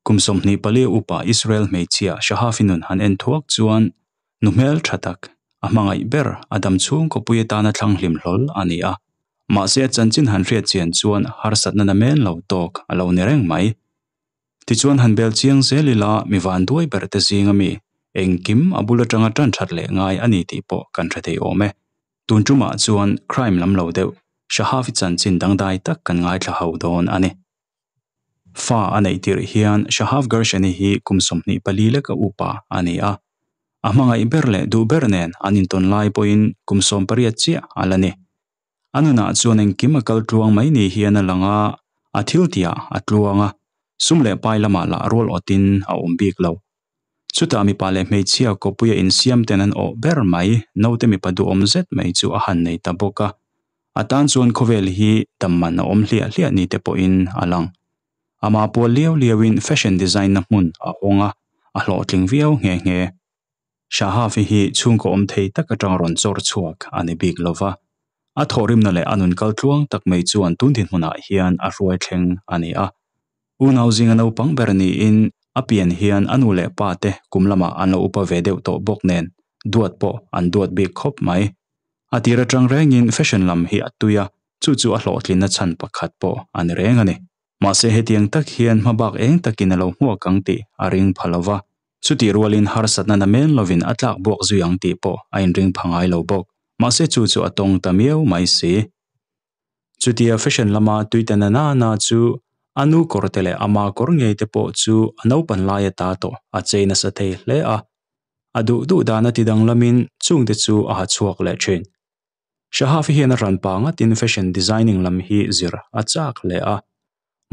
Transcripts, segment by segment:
Kum 24 upa Israel hmeichhia Shahafi nun han en thuak chuan nu hmel tha tak, a hmangaih ber a dam chhung khawpui atana thlang hlim hlawl a ni a. Mahse a chanchin han hriat chian chuan harsatna namen lo tawk a lo ni reng mai. Tichuan han bel chiang zel ila mi vanduai ber te zing ami engkim a bul atanga tan that leh ngai a ni tih pawh kan hre thei awm e. Tun tumah chuan crime lam lo deuh Shahafi chanchin dangdai tak kan ngaithla ho dawn a ni. Fa a neih tirh hian Shahaf Gershani hi kum 24 leka upa a ni a. A hmangaih ber leh duh ber nen an intawn lai pawhin kum 18 chiah a la ni. Anuna chuan engkim a kal tluang mai ni hian a langa a thil tia a tluanga sum leh pai lama la rual awtin a awm bik lo. Chuta mi pa leh hmeichhia kawpuia insiam ten an awh ber mai naute mi pa duhawm zet mai chu a han nei ta bawk a. A tan chuan khawvel hi damman a awm hliah hliah ni te pawhin a lang. Ama pawl liau liauin fashion design na hmun a hawnga a hlawhtling viau nge nge. Shahafi hi chhungkaw awm thei tak atang rawn chawr chhuak a ni bik lova. A thawhrim na leh anun kal tluang tak mai chuan tun din hmunah hian a hruai thleng a ni a. Unau zinga naupang ber niin a pian hian anu leh pa te kum lama an lo upa ve deuh tawh bawk nen duat pawh an duat bik khawp mai. A tir atang rengin fashion lam hi a tuia chu chu a hlawhtlin na chan pakhat pawh a ni reng a ni. Mahse hetiang tak hian hmabak eng takin a lo hmuak ang tih a ring phalova. Chuti rualin harsatna namen lovin a tlak buak zui ang tih pawh a inring phangai lo bawk. Mahse chu chu a tawng ta miau mai si. Chutia fashion lama tuitana na na chu anu kawr te leh ama kawr ngei te pawh chu a naupan lai ata tawh a chei nasa thei hle a. A duh duh dana ti dang lamin chung te chu a ha chhuak leh thin. Shahafi hian a ran pa ngatin fashion designing lam hi zir a chak hle a.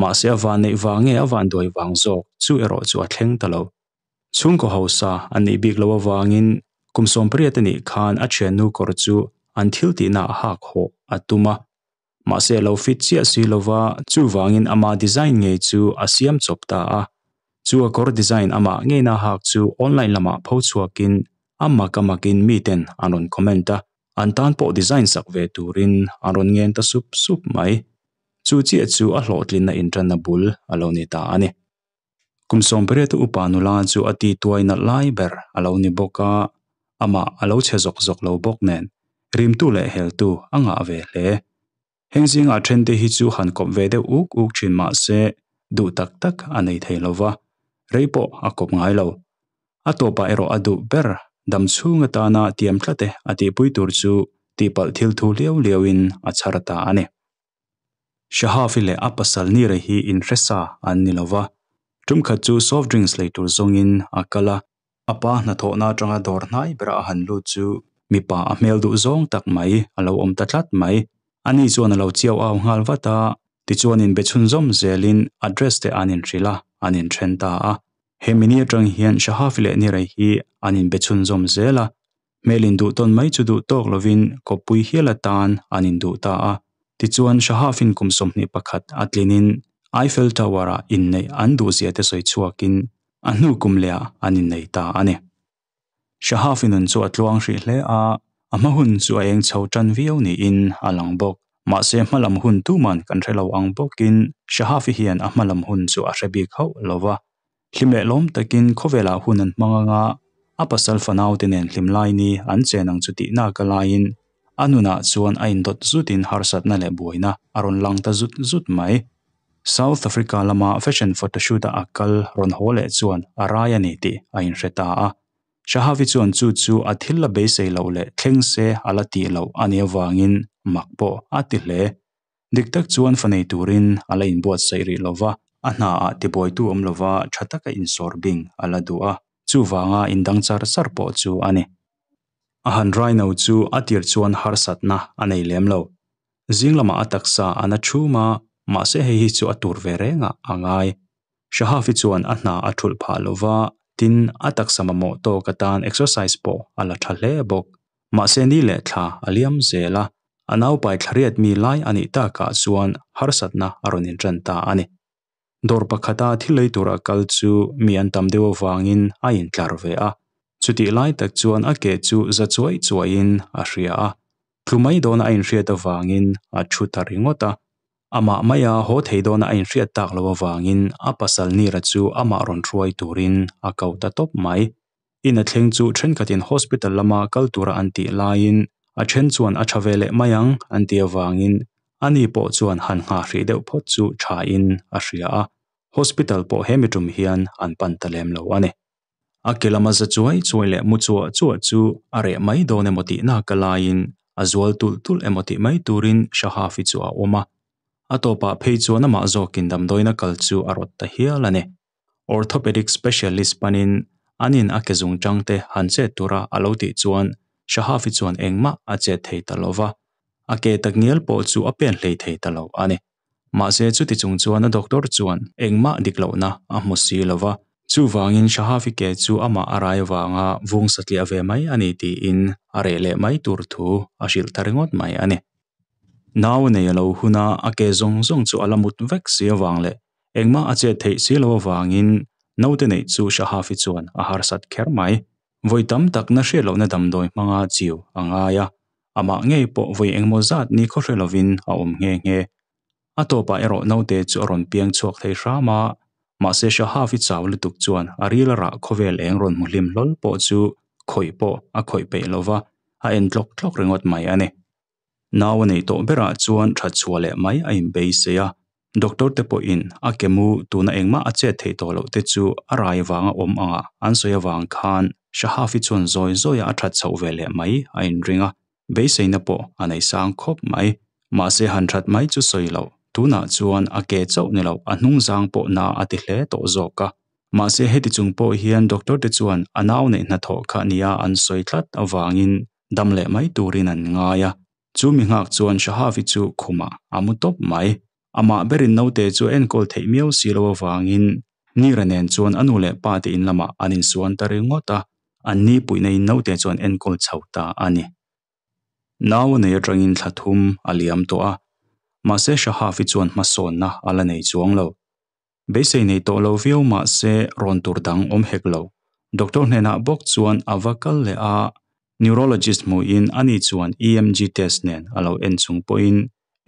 Mahse a van neih vang nge a van duai vang zawk chu erawh chu a thleng ta lo. Chhungkaw hausa an neih bik lo awangin kum 18 anih khan a thian nu kawr chu an thil tihna a hak haw a tum a. Mahse lo fit chiah si lova chu wangin ama design ngei chu a siam chawp ta a. Chu a kawr design ama ngei na hak chu online lama pho chhuakin amma kamakin mi ten an rawn comment a. An tan pawh design sak ve turin an rawn ngen ta sup sup mai. Chu chiah chu a hlawhtlin na intan na bul a lo ni ta a ni. Kum 18 upa nula chu a ti tuai na lai ber a lo ni bawk a, ama a lo che zawk zawk lo bawk nen. Rim tu leh hel tu a ngah ve hle. Heng zinga then te hi chu han kawp ve deuh uk uk thin mahse duh tak tak a nei thei lova. Rei pawh a kawp ngai lo. A tawpa erawh a duh ber dam chhung atana tiam tlate a tihpui tur chu tihpalh thil thu liau liauin a chhar ta a ni. Shahafi leh a pasal ni re hi inhresa an ni lova. Tum khat chu soft drinks lei tur zawngin a kal a. A pa hnathawhna atanga dawr hnai bera a han lut chu mipa a hmel duh zawng tak mai a lo awm ta tlat mai. Ani chuan a lo chiau au nghal vat a, tichuan in be chhun zawm zelin address te an inhrilh a, an inthen ta a. Hemi ni atang hian Shahafi leh ni rei hi an in be chhun zawm zel a. Hmelin duh tawn mai chu duh tawk lovin kawppui hial atan an induh ta a. Tichuan Shahafin kum 21 a tlinin Eiffel Tower a innei an duh zia te sawi chhuakin a hnu kum lehah an innei ta a ni. Shahafin nun chu a tluang hrih hle a, a hma hun chu a eng chho tan viau niin a lang bawk. Mahse hmalam hun tuman kan hre lo ang bawkin Shahafi hian a hmalam hun chu a hre bik hauh lova. Hlim leh lawm takin khawvelah hun an hmang anga a pasal fanau te nen hlim lai ni an chen ang chu tihna ka laiin a nunah chuan a indawt zutin harsatna leh buaina a rawn lang ta zut zut mai. South Africa lama fashion photoshoot a akal rawn haw leh chuan a rai a ni tih a inhre ta a. Shahafi chuan chu chu a thil la beisei lo leh thleng se a la tih loh a nih avangin mak pawh a ti hle. Dik tak chuan fa nei turin a la inbuat saih rih lova, a hna ah tibuaitu awm lova tha taka insawr bing a la duh a, chu wanga indang char char pawh chu a ni. A han rai no chu a tir chuan harsatna a nei lem lo. Zing lama a taksa ana thuma, mahse hei hi chu a tur ve renga a ngai. Shahafi chuan a hna a thulh phah lova, tin a taksa mamawh tawk atan exercise pawh a la tha hle bawk. Mahse ni leh thla a liam zel a, a naupai thlariat mi lai anih takah chuan harsatna a rawn intan ta a ni. Dawr pakhata thil lei tura kal chu mi an tam deuh awangin a intlar ve a. Chutih lai tak chuan a ke chu za chuai chuaiin a hria a. Tlu mai dawn a inhriat awangin a thu ta ringawt a. Amah maia haw thei dawna a inhriat tak loh avangin a pasal Nira chu amah rawn hruai turin a ko ta tawp mai. In a thleng chu thenkhatin hospital lama kal tura an tih laiin a then chuan a tha ve leh mai ang an ti avangin ani pawh chuan han nghah hrih deuh phawt chu thain a hria a, hospital pawh he mi tum hian an pan ta lem lo a ni. A ke lama za chuai chuai leh mu chuah chuah chu a reh mai dawn emaw tih nak a laiin a zual tulh tulh emaw tih mai turin Shahafi chu a awm a. A tawpah phei chuan amah zawkin damdawiina kal chu a rawt ta hial a ni. Orthopedic specialist panin an in a ke zungchang te han chet tura a lo tih chuan Shahafi chuan engmah a chet thei ta lo va, a ke takngial pawh chu a pen hlei thei ta lo a ni. Mahse chuti chung chuan a doctor chuan engmah dik lohna a hmu si lo va, chuvangin Shahafi ke chu amah a rai avanga vung satliah ve mai a ni tiin a reh leh mai tur thu a hrilh ta ringawt mai a ni. Nau a nei a lo hun a, a ke zawng zawng chu a la mut vek si avang leh engmah a chet theih si lo avangin naute neih chu Shahafi chuan a harsat kher mai. Vawi tam tak na hriat lohna damdawi hmanga chiu a ngai a, amah ngei pawh vawi engemaw zat ni khaw hre lovin a awm nghe nghe. A tawpah erawh naute chu a rawn piang chhuak thei hram a, mahse Shahafi chau lutuk chuan a ril a rah khawvel eng rawn hmu hlim hlawl pawh chu khawih pawh a khawih peih lova, a en tlawk tlawk ringawt mai a ni. Nau a neih tawh berah chuan that chhuah leh mai a inbeisei a, doctor te pawhin a ke mu tuna engmah a chet theih tawh loh te chu a rai vanga awm anga an sawi avang khan Shahafi chuan zawi zawia a that chhoh ve leh mai a inring a, beiseina pawh a nei sang khawp mai. Mahse han that mai chu sawi loh, tunah chuan a ke chauh ni loh a hnung zang pawh na a ti hle tawh zawk a. Mahse heti chung pawh hian doctor te chuan a nau neih hnathawh kha nia an sawi tlat avangin dam leh mai turin an ngai a, chu mi nghak chuan Shahavi chu khumah a mu tawp mai. Amah berin naute chu a enkawl theih miau si lo avangin Nira nen chuan a nu leh pa te in lamah an insuan ta ringawt a, an ni puihna in naute chu an enkawl chho ta a ni. Nau a nei atangin thla thum a liam tawh a, mahse Shahavi chuan hmasawnna a la nei chuang lo. Beisei nei tawh lo viau mah se rawn tur dang awm hek lo. Doctor hnenah bawk chuan a va kal leh a, neurologist hmuhin ani chuan EMG test nen a lo en chung pawhin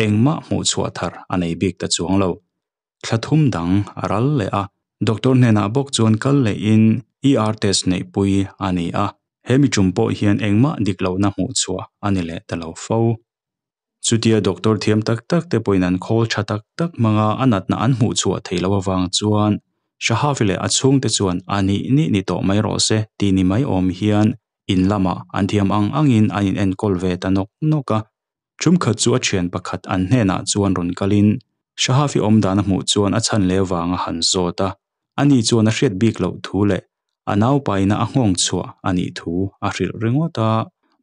engmah hmuh chhuah thar a nei bik ta chuang lo. Thla thum dang a ral leh a, doctor hnenah bawk chuan kal lehin ER test neihpui a ni a, he mi tum pawh hian engmah dik lohna hmuh chhuah a ni leh ta lo fo. Chutia doctor thiam tak tak te pawhin an khawl tha tak tak hmanga a natna an hmuh chhuah theih loh avang chuan Shahavi leh a chhungte chuan a nih nih ni tawh mai rawh se tih ni mai awm hian in lamah an thiam ang angin an in enkawl ve ta nawk nawk a. Tumkhat chu a thian pakhat an hnenah chuan rawn kalin Shahavi awmdan a hmuh chuan a chhan leh vang a han zawt a, ani chuan a hriat bik loh thu leh a naupaina a nghawng chhuah a nih thu a hrilh ringawt a.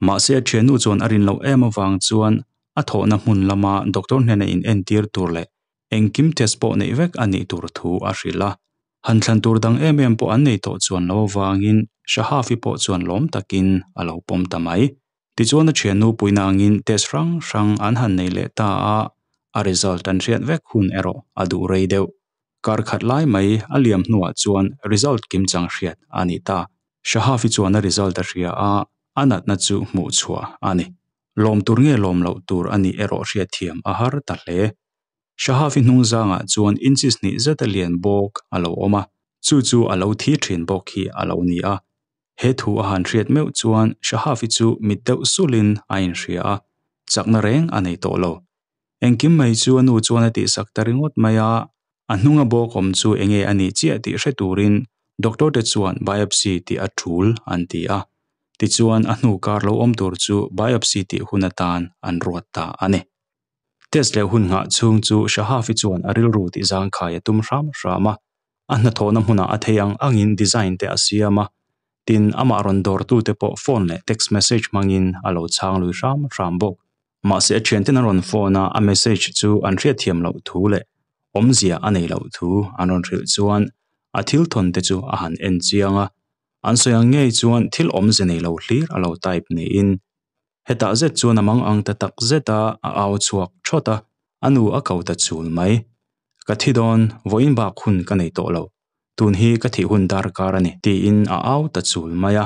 Mahse a thiannu chuan a rin loh em avang chuan a thawhna hmun lama doctor hnena in entir tur leh engkim test pawh neih vek a nih tur thu a hrilh a. Han thlan tur dang em em pawh an nei tawh chuan lo avangin Shahafi pawh chuan lawm takin a lo pawm ta mai. Tichuan a thiannu puina angin test hrang hrang an han nei leh ta a, a result an hriat vek hun erawh a duh rei deuh. Kar khat lai mai a liam hnuah chuan result kimchang hriat a ni ta. Shahafi chuan a result a hria a, a natna chu hmuh chhuah a ni. Lawm tur nge lawm loh tur a nih erawh hriatthiam a har ta hle. Shahafi hnung zangah chuan inches hnih zeta lian bawk a lo awm a, chu chu a lo thi thin bawk hi a lo ni a. He thu a han hriat meuh chuan Shahafi chu mit deuh sulin a inhria a, chakna reng a nei tawh lo. Engkim mai chu a nu chuan a tihsak ta ringawt mai a, a hnunga bawk awm chu enge a nih chiah tih hre turin doctor te chuan biopsy tih a tul an ti a. Tichuan a hnu kar lo awm tur chu biopsy tih hun atan an ruat ta a ni. Test leh hun nghah chhung chu Shahafi chuan a rilru tih zangkhai a tum hram hram a, a hnathawhna hmunah a thei ang angin design te a siam a, tin amah rawn dawrtute pawh phone leh text message hmangin a lo chhang lui hram hram bawk. Mahse a thianten an rawn phone a, a message chu an hriatthiam loh thu leh awmzia a nei loh thu an rawn hrilh chuan a thil thawn te chu a han en chiang a, an sawi ang ngei chuan thil awmze nei lo hlir a lo type niin hetah zet chuan a mang ang ta tak zet a, a au chhuak thawt a, a nu a ko ta chul mai. Ka thi dawn, vawiin bak hun ka nei tawh lo, tun hi ka thih hun darkar a ni tiin a au ta chul mai a.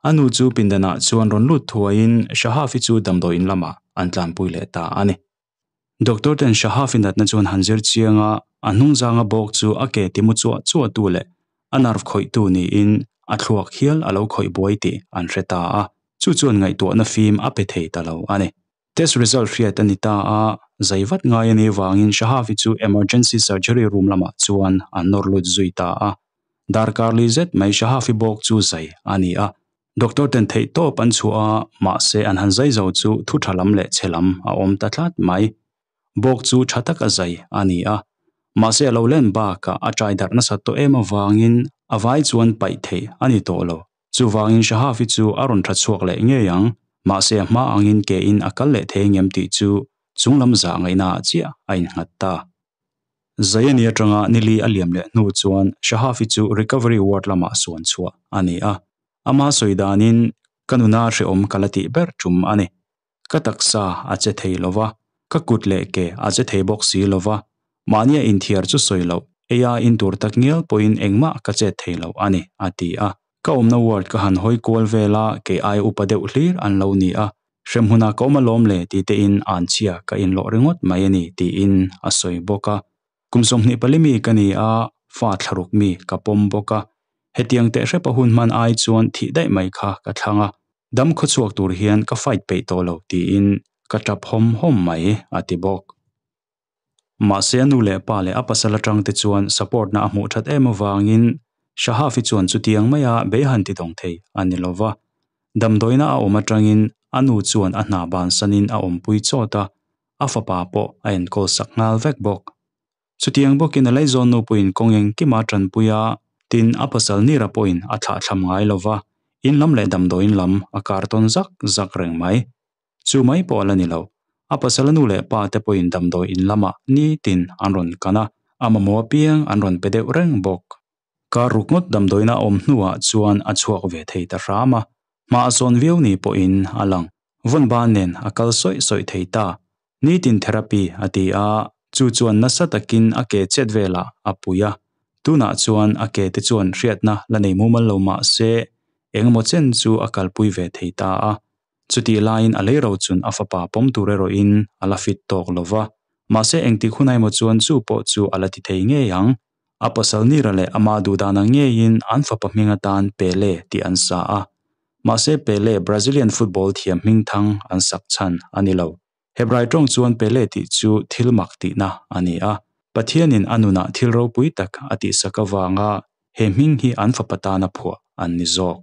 A nu chu pindanah chuan rawn lut thuaiin Shahafi chu damdawiin lamah an tlanpui leh ta a ni. Doctor ten Shahaf-i natna chuan han zir chiang a, a hnungzanga bawk chu a ke timu chuah chuahtu leh a nerve khawihtu niin a thluak hial a lo khawih buai tih an hre ta a, chu chuan ngaihtuahna fim a pe thei ta lo a ni. Test result hriat a ni ta a, zai vat ngai a nih vangin Shahavi chu emergency surgery room lamah chuan an nawr lut zui ta a. Darkar li zet mai Shahavi bawk chu zai a ni a, doctor ten theih tawp an chhuah a, mahse an han zai zo chu thu tha lam leh chhe lam a awm ta tlat mai. Bawk chu tha taka zai a ni a, mahse a lo len bakah a ṭai darh nasat tawh em avangin a vai chuan paih theih a ni tawh lo. Chuvangin Shahafi chu a rawn tha chhuak leh ngei ang, mahse a hma angin ke in a kal leh thei ngem tih chu chunglam zah ngaihnaah chiah a innghat ta. Zayani atanga nili a liam leh hnu chuan Shahafi chu recovery ward lamah suan chhuah a ni a, ama sawi danin ka nuna hrehawm ka la tih ber tum a ni. Ka taksa a che thei lo va, ka kut leh ke a che thei bawk si lo va, mahnia inthiar chu sawi loh, eia in tur tak ngial pawhin engmah ka chet thei lo a ni, a ti a. Ka awmna ward ka han hawi kual vel a, kei ai upa deuh hlir an lo ni a, hremhmunah ka awm alawm le ti tein anchhia ka inlawh ringawt mai a ni, tiin a sawi bawk a. Kum 24 mi ka ni a, fa thlaruk mi ka pawm bawk a. Hetiang tehhrep a hun hman ai chuan thih daih mai kha ka thlang a, dam khawchhuak tur hian ka fight peih tawh lo tiin ka tap hawm hawm mai, a ti bawk. Mahse a nu leh pa leh a pasal atang te chuan support na a hmuh that em avangin Shahafi chuan chutiang maia bei han ti dawng thei a ni lova. Damdawiina a awm atangin a nu chuan a hna bansanin a awmpui chawt a, a fapa pawh a enkawl sak nghal vek bawk. Chutiang bawkin a laizawn nu pawhin kawng engkima tanpui a, tin a pasal Nira pawhin a thlahthlam ngai lo va, in lam leh damdawiin lam a kar tawn zak zak reng mai. Chu mai pawh a la ni lo, a pasal a nu leh pa te pawhin damdawiin lamah nitin an rawn kan a, a mamawh apiang an rawn pe deuh reng bawk. Kar ruk ngawt damdawiina a awm hnuah chuan a chhuak ve thei ta hram a, hma a sawn viau ni pawhin a lang. Vawnba nen a kal sawih sawih thei ta. Nitin therapy a ti a, chu chuan nasa takin a ke chet velah a pui a. Tunah chuan a ke te chuan hriatna la nei mumal lo mah se, engemaw chen chu a kalpui ve thei ta a. Chutih laiin a lei ro chun a fapa pawm tur erawhin a la fit tawk lo va. Mahse engtik hun emaw chuan chu pawh chu a la ti thei ngei ang. A pasal Nira leh ama duhdana ngeiin an fapa hming atan Pele tih an sa a. Mahse Pele Brazilian football thiam hmingthang an sak chhan a ni lo. Hebrai tawng chuan Pele tih chu thil mak tihna a ni a. Pathianin a nunah thil ropui tak a tihsak avanga he hming hi an fapa tana phuah an ni zawk.